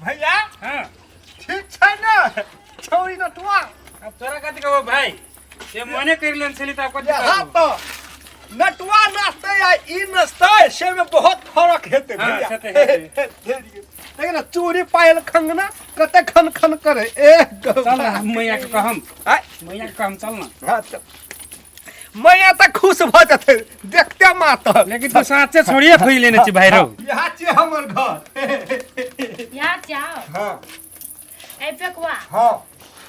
भैया। हाँ। ठीक छै ने छौरी नटुआ? अब तोरा कथी कहबो भाई, से मने करि लेन छली तऽ आब कथी यहाँ करबो? तऽ नटुआ नाचते आ ई नाचते से में बहुत फर्क हेतै। हाँ, भैया से तऽ हेतै। देख ने चूड़ी पायल खंगना कते खन खन करे एक। चल ना मैया के कहम। आय। मैया के कहम, चल ना। हाँ, तऽ मैया तऽ खुश भऽ जेतै देखते मात्र। लेकिन तू साँचे छोड़िए खोइ लेने छी भाई रौ। यहाँ छियै हमर घर। यहाँ जाओ। हाँ। ए पेकुआ। हाँ।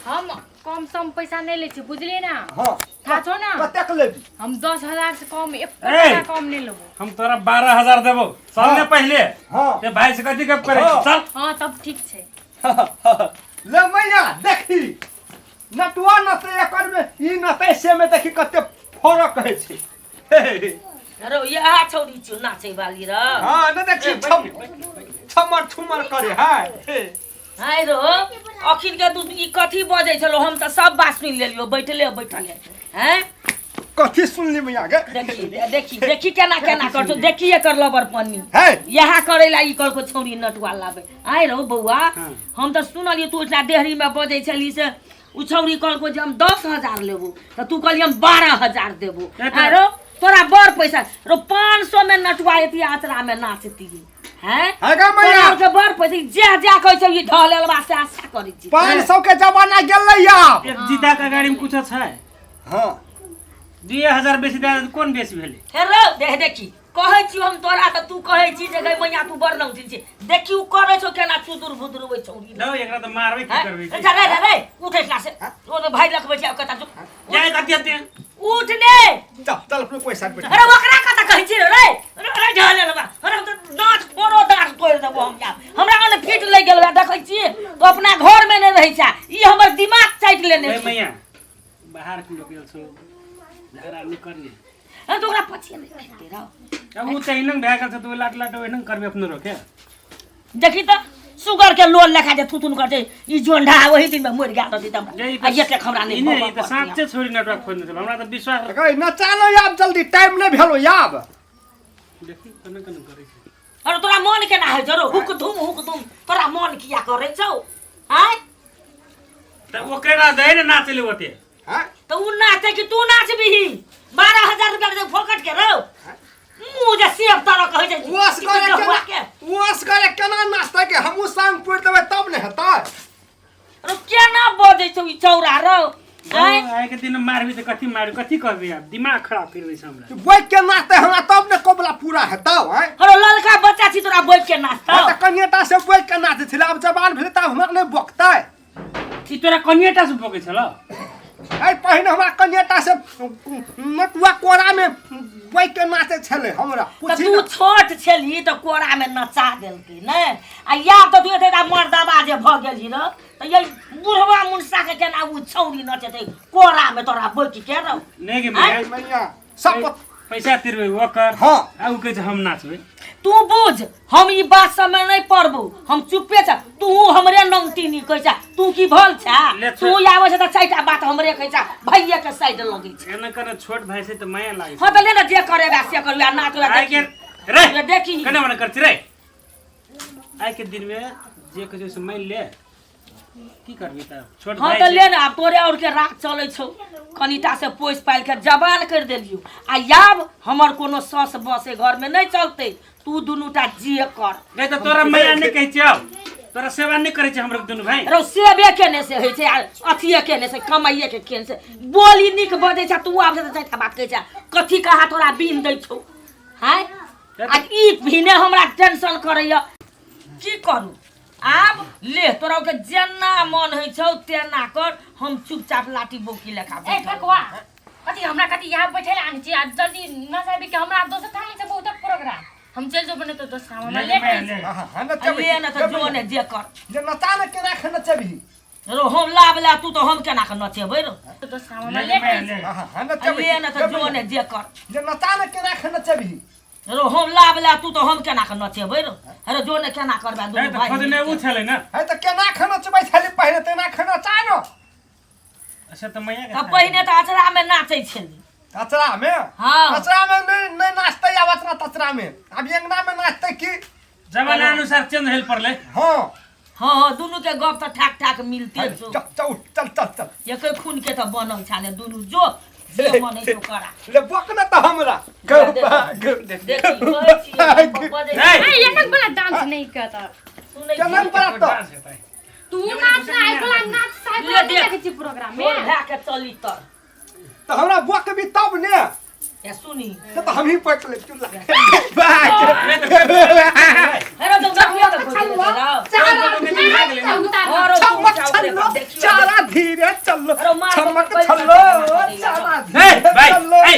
हम कम सम पैसा नहीं ले छी, बुझलिए ना? हाँ। था छो ना? कतेक लेबी? हम 10,000 से कम एक ए! टका कम नहीं लेबो। हम तोरा 12,000 देबो, चल हाँ। ने पहिले। हाँ। ते भाई से कथी गप करे? हाँ। चल। हाँ, तब ठीक छै। ले मैया, देखी नटुआ नचै एकर में ई नचै से में देखी कते फरक होइ छै। अरे इएह छौरी छियौ नाचै वाली र? हाँ, न देखी छम छमर छुमर करे है। हाय रो, अखिन के तू ई कथी बजै छलो? हम तऽ सब बात सुनि लेलियो बैठले बैठले हैं। कथी सुनली मैया गे? देखी देखी देखी केना केना करछौ, देखी एकर लबर पन्नी है। यहाँ करै ला ई कहलको छौरी नटुआ लाबे। आइ रौ बौआ, हम तऽ सुनलियै तू ओहिठिना देहरी में बजै छली से उ छौरी कहलको जे हम 10,000 लेबो तऽ तू कहली हम 12,000 देबो। तऽ- आरो तोरा बड़ पैसा रो, 500 में नटुआ एती आचरा में नाचती हैं। है गे मैया। तोरा के बड़ पैसा जे जे कहै छौ ई ढहलेलबा से आशा करै छी। 500 के जमाना गेलै आब। एक जीता के गाड़ी में कुछो छै? हाँ। 2000 बेसी दए देत, कोन बेसी भेलै? हे रौ देख, देखी कहै छी हम तोरा तऽ तू कहै छी जे गै मैया तू बड़ नमकीन छी। देखी उ करै छौ केना चुदुर भुदुर ओइ छौरी। लौ, एकरा तऽ मारबै, की हैं? करबै? जा रे रे रे, उठ एहिठिना से। ओ तऽ भाइ लख बैठिया कता जो। जाय कथी हते? उठ ने। चल चल, अपने पैसा बैठ। अरे ओकरा कता कहै छी रे? रे रे झलेलबा, अरे हम तऽ दाँत तोरो दाँत तोड़ि देबो हम। जा हमरा अन फिट लागि गेल बा, देखै छी तो अपना घर में नहि रहै छै, ई हमर दिमाग चाटि लेने ए छै। मैया, बाहर के लोक गेल छौ, झगड़ा नहि करने। अरे तो ओकरा पछिए नहि खेतै रौ। अब उ तऽ एहन भए गेल छै तऽ लाट लाट ओहिना करबै अपनो रोके। देखी तऽ सुगर के लोल लेखा जे थुथुन करतै ई जोंढा, ओही दिन में मरि गेल रहतै तऽ जे ई आ एतेक हमरा नहि ई नहि, भऽ ई तऽ पड़तै। साँचे छोड़ी नटवा खोजने छल, हमरा तऽ विश्वास। गै नचा लो आब जल्दी, टाइम नहि भेलो आब। देखी केना केना करै छै। अरे तोरा मन केना होइ छौ रौ? हुक धुम हुक धुम तोरा मन किया करै छौ आँय? तऽ ओकरे ना दै ने नाचै ले ओते। हाँ? तऽ उ नाचै कि तू नाचबिही? 12,000 रुपया दे फोकट के रौ, मुँह जे सेब तरह कहै छै। ओ असगरे ई केना के ओ असगरे केना नाचतै के? हमहूँ संग पुरि देबै तब ने हेतै। अरे केना बजै छौ ई चौरा रौ आँय? आइ के दिन मारबी तऽ कथी मारबी, कथी कहबी? आब दिमाग खराब करि दै छै हमरा। बैठ के नाचतै हमरा तब ने कबला पूरा हेतौ आँय? अरे ललका बच्चा छी, तोरा बैठ के नाचतौ? हाँ, तऽ कनिएटा से बैठ के नाचै छलै, आब जवान भेलै तऽ आब हमरा नहि बकतै। ई तोरा कनिएटा से बकै छल? अरे पहिने हमरा कनिएटा से नटुआ कोरामे बैठ के नाचै छलै हमरा। तऽ पूछी तू ने। छोट छलही तऽ कोरामे नचा देलकै ने, आ या तऽ तू एते मर्दाबा जे भऽ गेलही र तऽ ये बुढ़वा मुनसा के केना उ छौरी नचेतै कोरामे तोरा बैठ के रौ? नहि गे आँय? मैया। मैया सब पैसा तिरबै ओकर। हाँ। आ उ कहै छै हम नाचबै। तू बुझ, हम ई बात सबमे नहि पड़बो, हम चुप्पे छ। तू हमरे नंगटीनी कहै छ, तू की भल छ? ले तू आबै छ तऽ चारिटा बात हमरे कहै छ, भैये के साइड लगै छ। एना करे छोट भाई से तऽ माया लागै हाँ तऽ ले ने, जे करे बा से करबे, आ नाचबे। आइ के रे ले देखी। केना मना कर छी रे? आइ के दिन में जे कहै छै से मान ले, की करबी तऽ छोट हाँ भाई तऽ छै। ले ने, आब तोरे और के राग चलै छौ। कनिटा से पोसि पालि के जवान करि देलियौ, आ आब हमर कोनो सस बसे घर में नहि चलतै, तू दुनूटा जे कर। नहीं तऽ तोरा मैया नहि कहै छियौ, तोरा सेवा नहि करै छै हमरो दुनू भाई। रौ सेबे केने से होइ छै आ अथिये केने से कमाइए के केने से बोली नीक बजै छै। तू आब से चारिटा बात कहै छै, कथी कहा तोरा बीन दै छौ हाय? आ ई भीने हमरा टेंशन करैया, की करू आब? ले तोरा के जेना मन होइ छौ तेना कर, हम चुपचाप लाठी बौकी लेखा ए बैठल। पेकुआ, कथी हमरा कथी यहाँ बैठे ला आनै छी? आ जल्दी नचाबी के हमरा दोसर ठाम छै बहुत प्रोग्राम, हम चलि जेबो नहि तऽ दोसर ठाम हमरा लेट होइ छै। हाँ, हाँ, आ नचेबही। ले ने तऽ जो ने जे कर। जे नचा ने, केना के नचेबही? रो हम लाब ला तू तऽ हम केना के नचेबै रो? दोसर ठाम हमरा लेट होइ छै। हाँ, हाँ, आ नचेबही। ले ने तऽ जो ने जे कर। जे नचा ने, केना के नचेबही? रो हम लाब ला तू तऽ हम केना के नचेबै रो? अरे जो ने केना करबै नहीं दुनू तऽ भाई खोजने उ छलै ने। है तऽ केना के नचबै छली पहिने तेना के नचा ने। अच्छा तऽ मैया के तऽ पहिने तऽ अचरा में नाचै छली। अचरा में? हाँ। अचरा में नहीं नहीं नाचते आब, अचरा तचरा में आब अंगना में नाचते की। जमाना अनुसार चेंज हेल पड़लै। हाँ। हाँ हाँ दुनू के गप तऽ ठाक ठाक मिलते छौ। चल चल चल चल चल। एके खून के तऽ बनल छा ने दुनू, जो जे मन है करा। ले बक न तऽ हमरा गौ भाग। देखी कहै छियै बजै। ए एनक वाला डांस नहीं करता। सुनै केना छियै? पड़त डांस हेतै। तू नाच ना आइ वाला नाच साइड ले वाला देख। देखै छी प्रोग्राम तोर में। भए के चली तर। तऽ हमरा बक भी तब ने। ए सुनी। से तऽ हमही पकड़ लेब चुल्ला भाग। हे रो तो नटुआ के खोज लेतै रौ। चारा उतार। और छमक छल्लो चारा धीरे चल्लो। अरे मार छमक पहिले छल्लो पहिले चारा ए धीरे भाइ चल्लो। ए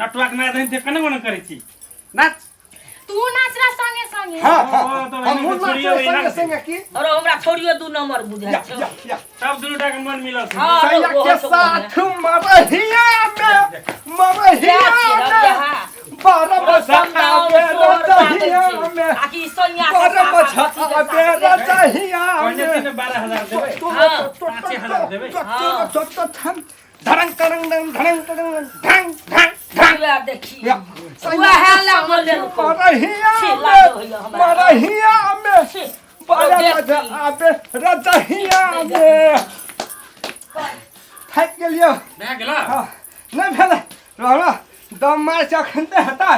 नटुआ के मार दही केना कोना करै छी नाच। तू नाच ना संगे संगे। हाँ हाँ ओ, तऽ हमहूँ एहिना छोड़ियौ, नाचबै एहिना संगे संगे की। अरे हमरा छोड़ियो दू नंबर बुझाइ या छौ। या या। सब दुनू टा के मन मिलल छै। हाँ, सैया रौ, के ओहो छौ साथ मरहिया में मरहिया में 12 बजा आबे रजहिया में, 12 बजा आबे रजहिया कहने में। छी ने 12,000 देबै। 5,000 देबै। धड़ंग तरंग धड़ंग धड़ंग धड़ंग धड़ंग धड़ंग। वएह देखी। या। वएह ला बोले। मरहिया छी, में लाज होइए हमरा। मरहिया में छी, 12 देखी। बजा आबे रजहिया में। थाकि गेलियौ। भए गेल। हाँ, नहि भेलै, रहल दम मार छै अखन तऽ हेतै।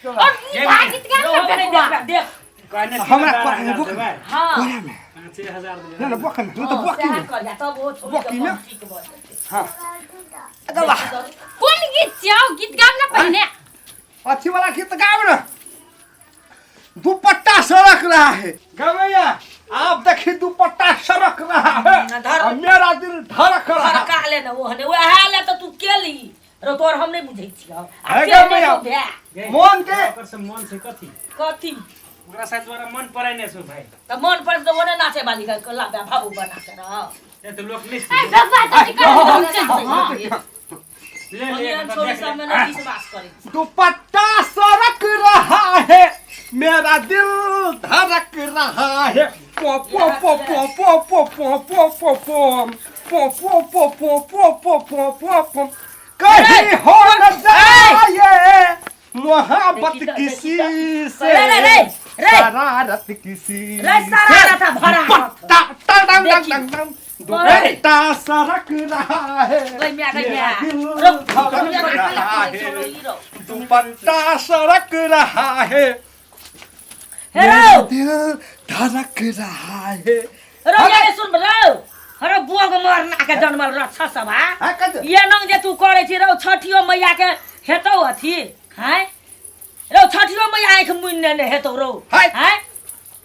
और ई भागित के रौ, हम नहि देखबै, देख। कहने छी ने हमरा 12,000 बुक- देबै। हाँ। कोरामे 5,000 देबै। नहि नहि बक नहि तऽ हाँ, बकी सएह नहि करिहे, तब ओहो छोड़ि बकी के ने। मन ठीक भऽ जेतै। हाँ अगला। कोन गीत छियौ? गीत गाब ना पहिने। अथी वाला गीत गाब ना, दुपट्टा सरक रहा है गवैया, आप देखी दुपट्टा सरक रहा है धर। और मेरा दिल धड़क रहा है। धड़का ले ने ओहने, वएह ले तऽ तू केली। रौ, तोहर हम नहि बुझै छियौ। आ हे के नहि गमैया। छौ भाय? गै, मोन के- ओकर से मन छै कथी? कथी? ओकरा साथ द्वारा मन पड़ै नहि छौ भाइ। तऽ मन पर तऽ ओने नाचे वाली के ला भाबू बना के रह। ए तऽ लोक नहि ए छै। भगवा जल्दी कर, हम चल जेबै। ले ले हम एक छोरी देख ले। सबमे नहि विश्वास करै छी। दुपट्टा सरक रहा है मेरा दिल धड़क रहा है, पो पो पो पो पो पो पो पो पो पो पो पो पो पो पो पो पो पो पो, कहीं हो न जाए मोहब्बत किसी से, रे, रे, रे, रे। शरारत किसी रे, शरारत आ भरारत। दुपट्टा टंग टंग देखी। टंग टंग, दुपट्टा सरक रहा है गै म्या, गै मेरा म्या। दिल रौ, धड़क रौ, रहा रौ, है, ई रौ। दुपट्टा सरक रहा है हे मेरा रौ, दिल धड़क रहा है। रौ, ये सुन रौ। अरे बुआ के मरना के जनमल रक्षा सब आ। हाँ, कथी? ये नंग जे तू करै छी रौ, छठियो मैया के हेतौ अथी, हैं? रौ, छठियो मैया आँखि मुनि नेने हेतौ रौ। हाय। हैं?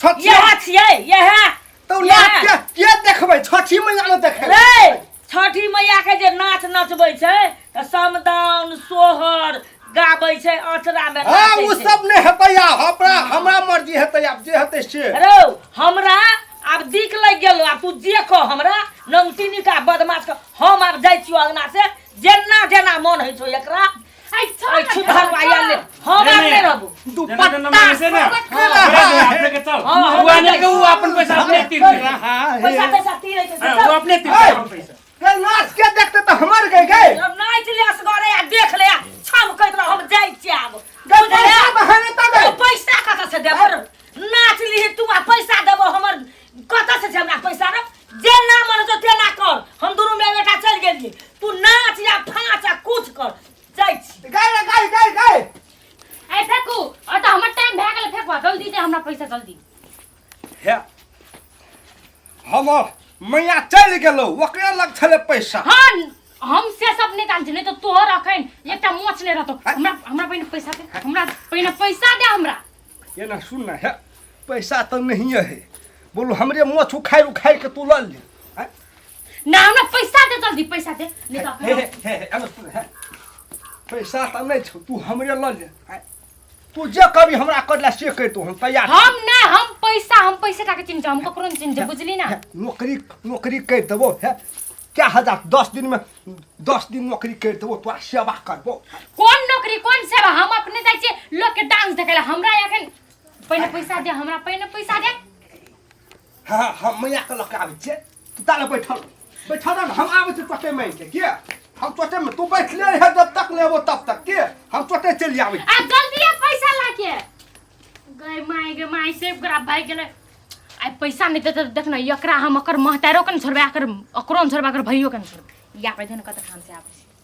छठी इएह छियै, इएह। तो इएह। नाच के के देखबै? छठी मैया ने देखबै। रे, छठी मैया के जे नाच नचबै छै तऽ समदाउन सोहर गाबै छै, अचरा में हाँ नाचै ओ छै। सब नहि हेतै आब, हमरा हमरा मर्जी हेतै आब, जे हेतै से। रौ, हमरा आब दिक लागि गेलो, आब तू जे कह हमरा नमतीनी का बदमाश के, हम आब जाइ छियो अंगना से, जेना जेना मन होइ छौ एकरा। ऐ छोड़ ऐ ना, छुधरवा आयल ले, हम आब नहि रहबो। जेना जेना दुपट्टा मन छै ने, सरक ओकरा रहा दे, है अपने के चल। हाँ, उ आने के उ अपन पैसा अपने तीर दे। रहा है। पैसा तैसा तीरै छै हाँ, से उ सब। अपने तीर ऐ, दे अपन पैसा। के नाच के देखते तऽ हमर गए गए। रौ, नाचि ले असगरे आ देख ले आ छमकैत रह, हम जाइ छियै आब। गए बुझलियै? पैसा बहाने तऽ गए। रौ, पैसा कतऽ से देबो रौ? नाच लिही तू आ पैसा देबो हमर, कतऽ से छै हमरा पैसा रौ? जेना मन होतौ तेना कर, हम दुनू माय बेटा चलि गेलियै, तू नाच या फाँच आ कुछ कर, जाइ छी। गए रे, गए गए गए। ए फेकू, अ तऽ हमर टाइम भए गेलै, फेकुआ जल्दी दे हमरा पैसा जल्दी। हे हमर मैया चलि गेलौ, ओकरे लग छलै पैसा। हाँ, हम से सब नहि जानै छी, नहि तऽ तोहर अखन एकटा मोच नहि रहतौ। हमरा हमरा पहिने पैसा दे, हमरा पहिने पैसा दे हमरा। एना सुन ना, हे पैसा तऽ नहिए है, बोलू हमरे मोछ उखाड़ि उखाड़ि के तू लऽ ले। आँय? ना, हमरा पैसा दे जल्दी, पैसा दे नहि तऽ हे अखन हे हे हे एना सुन, हे पैसा तऽ नहि छौ, तू हमरे लऽ ले। आँय? तू जे कभी हमरा करला से करितौ, हम तैयार छी। हम ना, हम पैसा, हम पैसे टाके चिन्ह हम ककरो नहि चिन्ह, बुझली ना? हे, नौकरी नौकरी करि देबो, हे क्या हजार 10 दिन में 10 दिन नौकरी करि देबो, तोरा सेवा करबो। कोन नौकरी कोन सेवा? हम अपने जाइ छियै लोक के डांस देखै लए, हमरा एखन पहिने पैसा दे, हमरा पहिने पैसा दे। हाँ हम मैया के लऽ के आबै छियै, तू ताले बैठल बैठल रह, हम आबै छियै चोटे मारि के, के हम चोटे में तू बैठले रह जब तक लेबो तब तक, के हम चोटे चलि आबै आ जल्दी आ पैसा लाके। गए माय गे माय, से ओकरा भागि गेलै। आइ पैसा नहि देतै तऽ देख ने, एकरा हम ओकर महतारो के ने छोड़बै, एकर ओकरो ने छोड़बै, एकर भैयो के ने छोड़बै। या पे ने कत ठाम से आबै छै।